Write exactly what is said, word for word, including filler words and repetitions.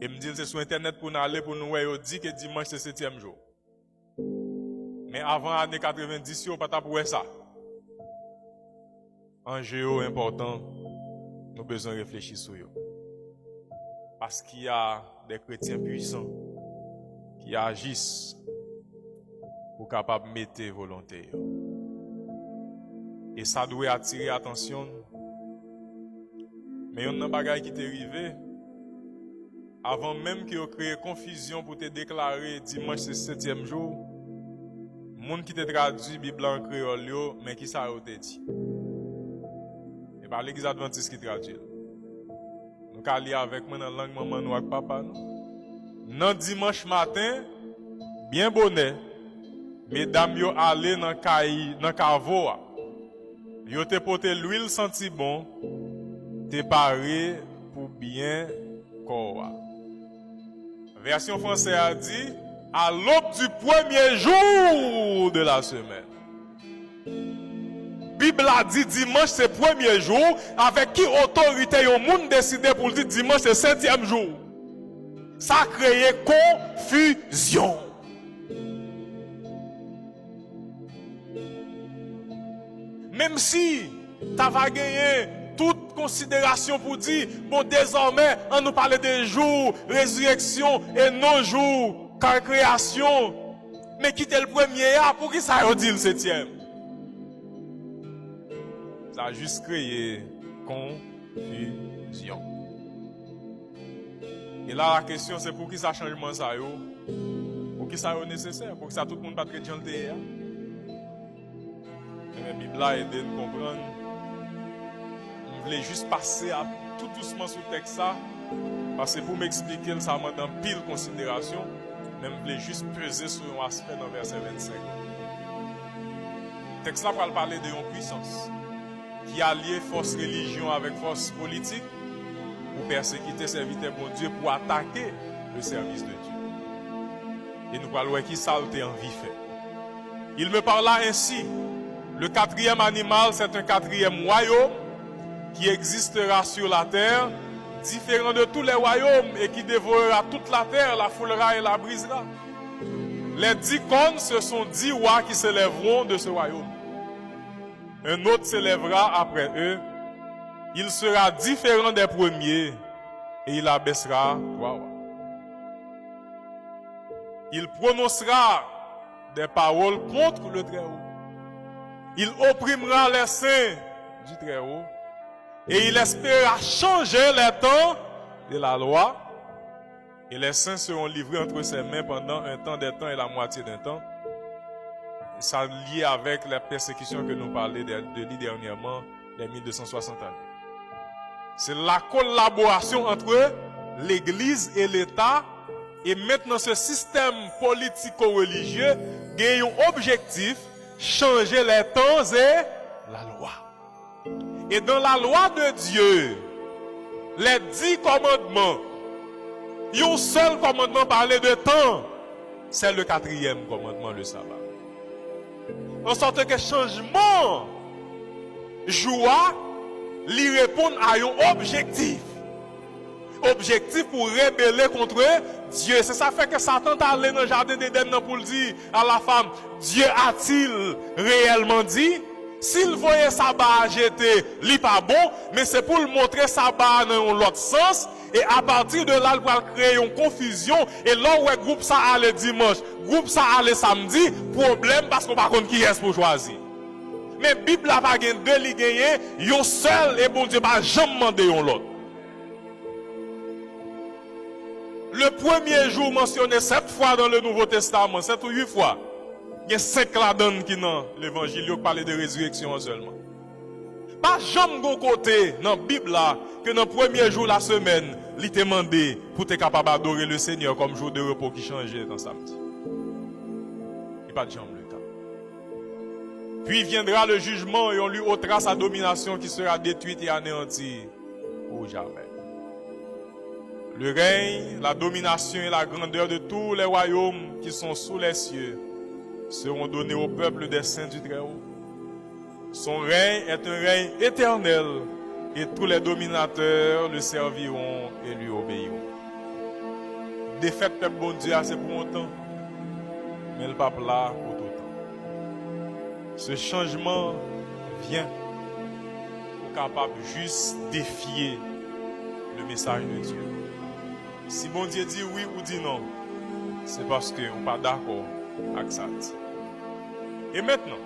E m di l se sou entènèt pou n ale pou nou wè yo di ke dimanch se setyèm jou. Men avan ane katrevenndis yo, w pa t ap wè sa. Anje yo enpòtan, nou bezwen reflechi sou yo. Paske y a des chrétiens puissants qui agissent pou kapab mete volonte yo. E sa dwe atire atansyon n. Men yonn nan bagay ki te rive, avan menm ke yo kreye konfizyon pou te deklare dimanch se setyèm jou, moun ki te tradui Bib la an kreyòl yo, men kisa yo te di. E pa Legliz Advantis ki tradui l. Nou ka li avèk mwen nan lang manman nou ak papa nou. Nan dimanch maten, byen bonè, medam yo ale nan kay, nan kavo a. Yo te pote lwil santi bon, te pare pou byen kò a. Vèsyon fransè a di, à l'aube du premier jour de la semaine. Bib la di dimanch se premye jou, avèk ki otorite yon moun deside pou l di dimanch se setyèm jou? Sa kreye konfizyon. Menm si ta va genyen tout konsiderasyon pou di, bon, dezòmè, an nou pale de jou rezireksyon e non jou ka-, kreyasyon. Men kite l premye a, poukisa yo di l setyèm? Sa jis kreye konfizyon. E la, la kesyon se poukisa chanjman sa yo, poukisa yo nesesè, poukisa tout moun pa t ret jan l te ye a? Ebyen, Bib la ede n konprann. M vle jis pase a tou dousman sou tèks sa, paske pou m eksplike l, sa mande anpil konsiderasyon, men m vle jis peze sou yon aspè nan vèsè vennsenk. Tèks la pral pale de yon pwisans ki alye fòs relijyon avèk fòs politik pou pèsekite sèvitè Bondye, pou atake le service de Dieu. E nou pral wè ki sa l te anvi fè. Il me parla ainsi, le quatrième animal, c'est un quatrième royaume qui existera sur la terre, différent de tous les royaumes et qui dévorera toute la terre, la foulera et la brisera. Les dix cornes, ce sont dix rois qui s'élèveront de ce royaume. Un autre s'élèvera après eux. Il sera différent des premiers et il abaissera trois rois. Il prononcera des paroles contre le Très-Haut. Il opprimera les saints du Très-Haut et il espéra changer les temps de la loi. Et les saints seront livrés entre ses mains pendant un temps, des temps et la moitié d'un temps. Sa lye avèk la pèsekisyon ke nou pale de, de li dènyèman, les mille deux cent soixante années. C'est la collaboration entre l'Église et l'État. E mentnan, se sistèm politiko-relijye gen yon objektif, chanje les temps et la loi. Et dans la loi de Dieu, les dix commandements, yon sèl kòmandman pale de tan, c'est le quatrième commandement, le sabbat. En sorte que chanjman jou a, li reponn a yon objektif. Objektif pou rebele kont Dye. Se sa fè ke Satan t ale nan jaden Edenn nan pou l di a la femme, Dieu a-t-il réellement dit? Si l voye saba a jete, li pa bon, men se pou l montre saba a nan yon lòt sans, e apati de la, l pral kreye yon konfizyon, e lè w wè gwoup sa ale dimanch, gwoup sa ale samdi, pwoblèm, paske w pa konn kiyès pou w chwazi. Men Bib la pa gen de, li genyen yon sèl, e Bondye pa janm mande yon lòt. Le premier jour mentionné sept fois dans le Nouveau Testament, sept ou huit fois. Gen senk ladann ki nan Levanjil yo ki pale de rezireksyon an sèlman. Pa janm gon kote nan Bib la ke nan premye jou lasemèn, li te mande pou te kapab adore le Senyè kòm jou de repo ki chanje nan samdi. Li pa t janm le ka. Puis viendra le jugement et on lui ôtera sa domination qui sera détruite et anéantie pour jamais. Le règne, la domination et la grandeur de tous les royaumes qui sont sous les cieux seront donnés au peuple des saints du Très-Haut. Son règne est un règne éternel et tous les dominateurs le serviront et lui obéiront. Defèt pèp Bondye a se pou yon tan, men l p ap la pou toutan. Ce changement vient pou kapab jis defye le message de Dieu. Si Bondye di wi ou di non, se paske ou pa dakò ak sa l di. E mentnan,